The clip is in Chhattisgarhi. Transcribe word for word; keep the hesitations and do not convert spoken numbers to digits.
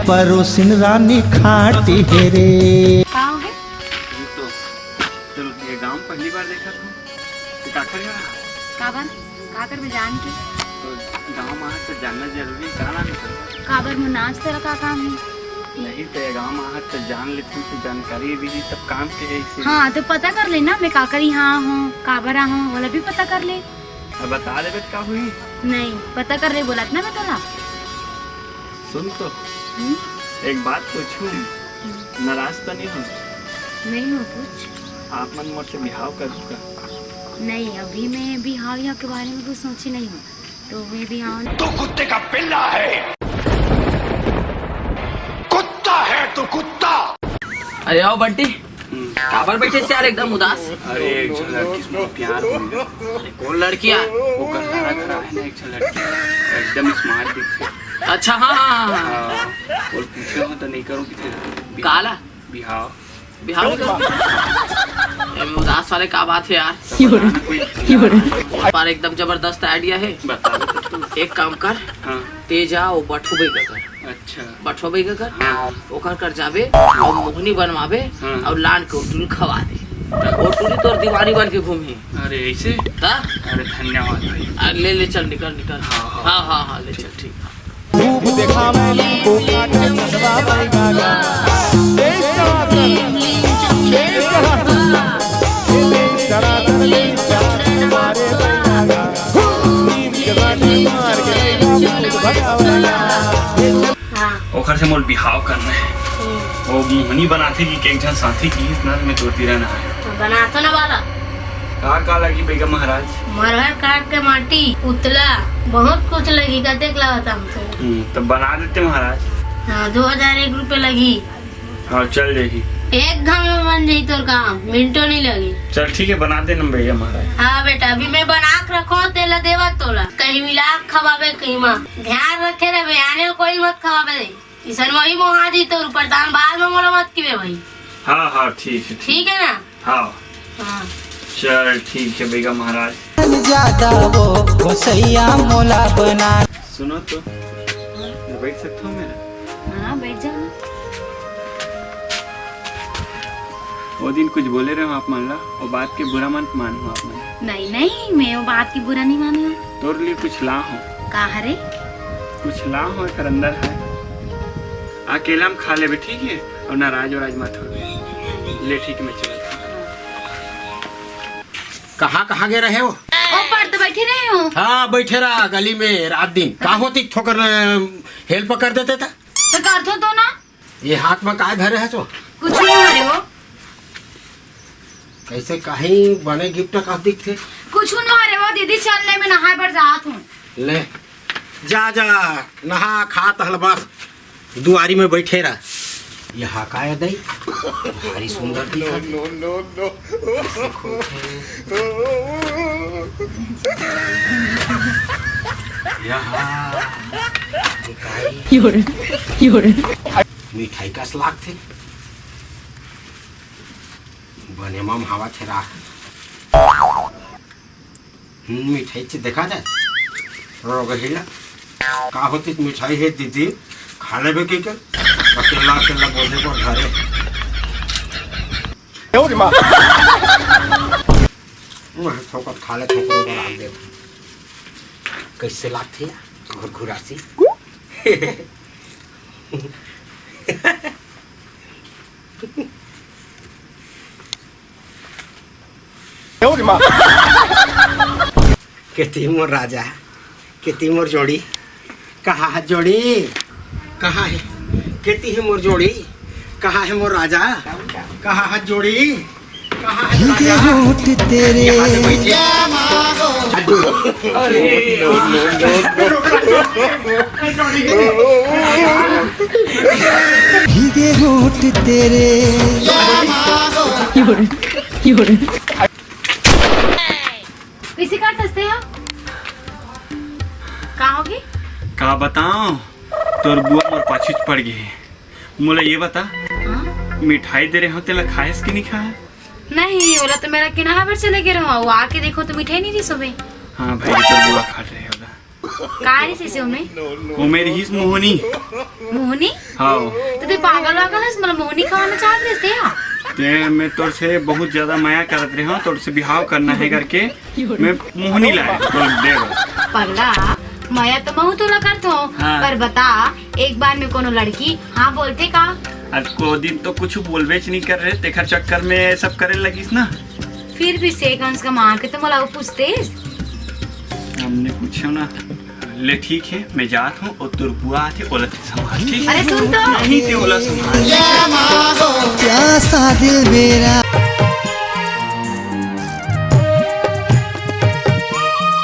परोसिन रानी खाटी हे रे। का हो गे? ये तो, तो ये गांव पहली बार देखा था। तो काकर गया? काबर? काकर में जान के? तो गांव में आज तो जानना जरूरी है, का नाम है? काबर में नाच तेरा का काम है? नहीं तो ये गांव में आज तो जान लेते हैं, तो जानकारी भी नहीं, तब काम के है इसे। हाँ, तो पता कर लेना, मैं काकर यहाँ हूँ, काबर हूँ, वाला भी पता कर ले। अब बता देबे त का हुई? नहीं, पता कर ले बोलत ना मैं तोला। सुन तो, हम्म? एक बात पूछूं, हम्म। नाराज तो नहीं हो? नहीं हो, पूछ। आप मन मोर से बिहाव करहू का? नहीं, अभी मैं बिहाव या के बारे में कुछ सोची नहीं हूँ, तो मैं बिहाव तू कुत्ते का पिल्ला है, कुत्ता है तू, कुत्ता। अरे आओ बंटी, हम्म। काबर बैठे से यार एकदम उदास? अरे, एक झन लड़की से मोर प्यार हो गया। अरे, कौन लड़की यार? वो गंधारा घर है ना, एक झन लड़की, एकदम स्मार्ट दिखती। अच्छा, हाँ, हाँ, हाँ, हाँ। हाँ, और पूछे हो तो नहीं करूँ किसी से। काला? बिहाव। बिहाव नहीं करूँ? ये उदास वाले का बात है यार? तो बताना कोई। पर एकदम जबरदस्त आइडिया है। बता दे तो तू। एक काम कर, हाँ। ते जा, वो बठू भाई का कर। अच्छा। बठवा बई का कर, हाँ। ओकर कर जाबे, हाँ। और मोहनी बनवाबे, हाँ। और लान के ओटुल खवा दे। ओटुली तोर दीवानी बन के घूमही। अरे, ऐसे? ता? अरे, धन्यवाद भाई। आ, ले, ले, चल, निकल, निकल। हाँ, हाँ। हाँ, हाँ, हाँ, ले, चल, ठीक। हाँ। ओखर से मोर बिहाव करना है। हम्म। वो मोहनी बनाथे कि एक झन साथी किहिस ना, मैं तोर तीरा ना आया। तो बना तो ना वाला। का का लगी बेगा महाराज? मरहर काट के माटी, उतला, बहुत कुछ लगी, कतेक लागत हम तो। हम्म, तो बना देते महाराज। हाँ, दो हजार एक रुपये लगी। हाँ, चल जाही। एक घाव में बन जाही तोर काम, मिनटो नहीं लगी। चल ठीक है, बना देना भैया महाराज। हाँ बेटा, अभी मैं बना के रखो, तेला देवा तोला। कहीं मिला के खवाबे, कहीं मा। ध्यान रखे रहे, आने कोई मत खवाबे। इसन वही मोहा जी तोर ऊपर दान बाद में मोला मत किबे भाई। हाँ, हाँ, ठीक है, ठीक। ठीक है ना? हाँ। हाँ। चल ठीक है बेगा महाराज। ज्यादा वो गोसैया मोला बना। सुनो तो, मैं बैठ सकता हूँ मेरा? हाँ, बैठ जाओ ना। वो दिन कुछ बोले रहे हो आप मन ला, वो बात के बुरा मत मानो आप मन। नहीं, नहीं, मैं वो बात की बुरा नहीं मानी हूँ। तोर लिए कुछ ला हूँ। का हरे? कुछ ला हूँ, एकर अंदर है। अकेला में खा लेबे, ठीक है? और नाराज वाराज मत हो। ले, ठीक है, मैं चलत हूँ। कहाँ, कहाँ गए रहे हो? ओ, पर तो बैठे रहे हो। हाँ, बैठे रहा गली में रात दिन। का होती थोकर, अ, help कर देते था? तो करथो तो ना। ये हाथ में काय धरे है तो? कुछ नहीं हरे वो। कैसे कहीं बने gift का दिखते? कुछ नहीं हरे वो दीदी, चल ले, मैं नहाए बर जात हूँ। ले, जा, जा, नहा खा तहल बस। दुआरी में बैठे रह। यहाँ का है दई? भारी सुंदर दिखत है। No, no, no। यहाँ मिठाई। मिठाई कस लागथे। बने मम हवा थे राख। हम्म, मिठाई चे देखा जाए। रोगहिला, का होती मिठाई है दीदी? खा लेबे के के? अकेला अकेला बोझे पर धरे। ए, उरे माँ। मैं थोकत खा ले, थोकरो बर आग दे। कैसे लागथे यार? घुरघुरासी। केती मोर राजा, केती मोर जोड़ी, कहाँ है जोड़ी, कहाँ है? केती है मोर जोड़ी, कहाँ है मोर राजा, कहाँ है जोड़ी, कहाँ है राजा? होठ तेरे। अरे। भीगे होठ तेरे। कइसे करत हस तें हा? का होगे? का बताओं, तोर बुआ मोर पाछूच पड़ गे हे। मोला ये बता, हाँ? मिठाई दे रहे हो, तेला खाएस कि नहीं खाए? नहीं, ओला तो मेरा किनारा पर चले गए रहो, वो आके देखो तो मिठाई नहीं रही सुबह। हाँ भाई, तोर बुआ खा रहे होगा। का रिहिस हे ओमे? ओमे रिहिस मोहनी। मोहनी? हाँ। त तैं पागल वागल हस, मोला मोहनी खवाना चाहत रहिस तैं हा? तैं, मैं तोर से बहुत ज्यादा मया करत रहे हँव, तोर से बिहाव करना हे करके मैं मोहनी लाए तोर देव। पगला, मया तो महूँ तोला करत हँव, हाँ। पर बता, एक बार में कोनो लड़की हाँ बोलथे का? आज को दिन तो कुछ बोलबेच नहीं करे रहे, तेखर चक्कर में सब करे लगिस ना। फिर भी से कम से कम आके तो मोला वो पूछतेस। हमने पूछो ना। ले ठीक हे, मैं जात हँव अउ तोर बुआ आथे, ओला तैं संभाल, ठीक? अरे सुन तो। नहीं, तैं ओला संभाल। प्यासा दिल मेरा।